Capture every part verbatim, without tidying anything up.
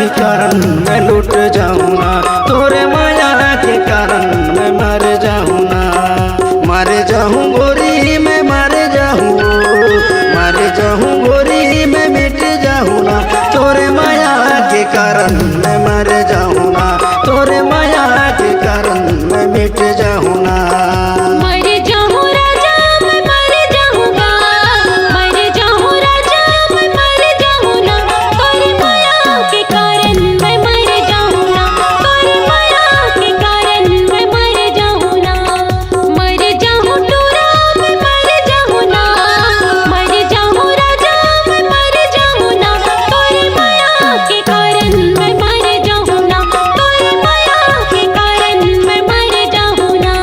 कारण मैं लुट जाहूँ ना, तोरे माया के कारण मैं मर जाहूँ ना। मर जाहूँ गोरी, मैं मर जाहूँ, मर जाहूँ गोरी, मैं मिट जाहूँ ना। तोरे माया के कारण मैं मर जाहूँ ना, तोरे माया के कारण मैं मिट जाहूँ ना। मर जाहूँ राजा, मैं मर जाहूँ गा। मर जाहूँ राजा, मैं मर जाहूँ ना। तोरी माया के कारण मैं मर जाहूँ ना। तोरी माया के कारण मैं मर जाहूँ ना। मर जाहूँ टूरा, मैं मर जाहूँ ना। मर जाहूँ राजा, मैं मर जाहूँ ना। तोरी माया के कारण मैं मर जाहूँ ना। तोरी माया के कारण मैं मर जाहूँ ना।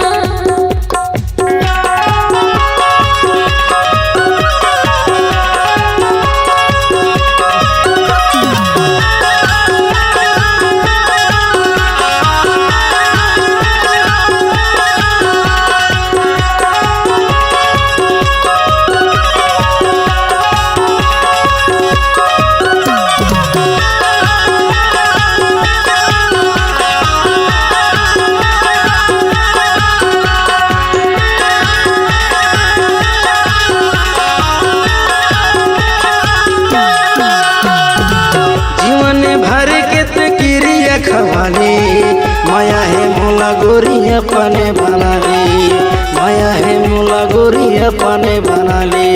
जीवन भर के त किरिया खवा ले, माया हे मोला गोरी अपने बना ले, माया हे मोला गोरी अपने बना ले।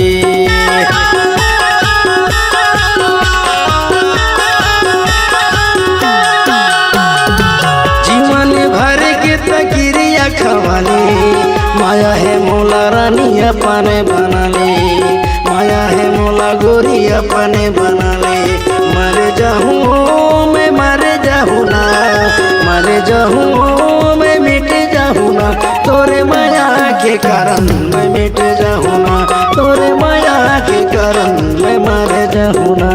जीवन भर के त किरिया खवा ले, माया हे मोला रानी अपने बना ले, माया हे मोला गोरी अपने बना ले। मर जाहूँ मैं, मर जाहूँ ना, मर जाहूँ मैं, मिट जाहूँ ना। तोरे माया के कारण मैं मिट जाहूँ ना, तोरे माया के कारण मैं मर जाहूँ ना।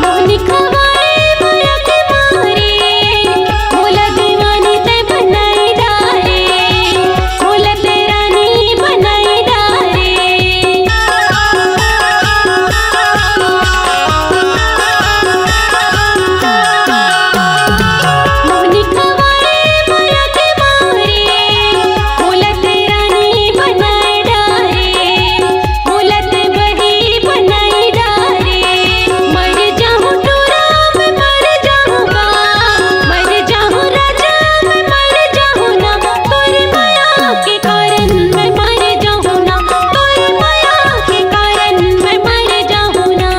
मोहनी खवाए माया के मारे, मोला दीवानी तै बनाई डारे, मोला तै रानी बनाई डारे। मोहनी खवाए माया के मारे, मोला तै रानी बनाई डारे। मोला तै बही बनाई डारे। मर जाहूँ टूरा, मैं मर जाहूँ गा। मर जाहूँ राजा, मैं मर जाहूँ ना। तोरी माया के कारण मैं मर जाहूँ ना। तोरी माया के कारण मैं मर जाहूँ ना।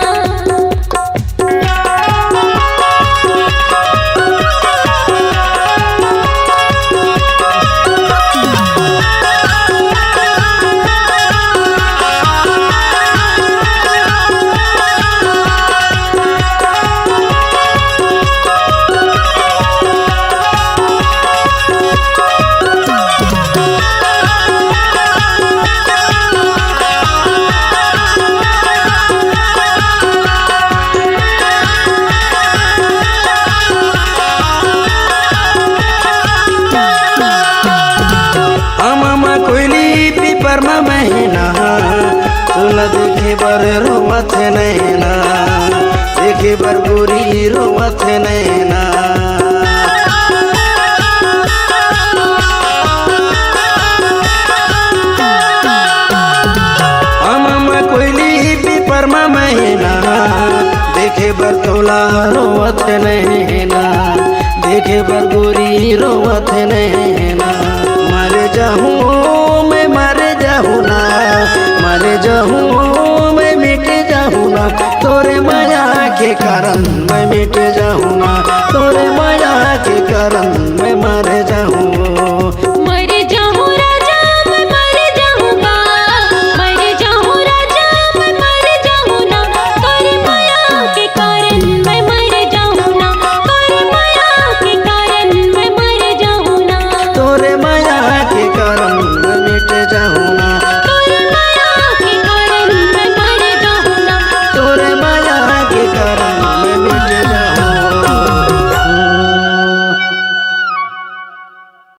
आमा मा कोइली पीपर मा मैना, तोला देखे बर रोवत नैना, देखे बर गोरी रोवत नैना। आमा मा कोइली पीपर मा मैना, देखे बर तोला रोवत नैना, देखे बर गोरी रोवत नैना। मर जाहूँ मैं, मर जाहूँ ना, मर जाहूँ मैं, मिट जाहूँ ना। तोरे माया के कारण मैं मिट जाहूँ ना, तोरे माया के कारण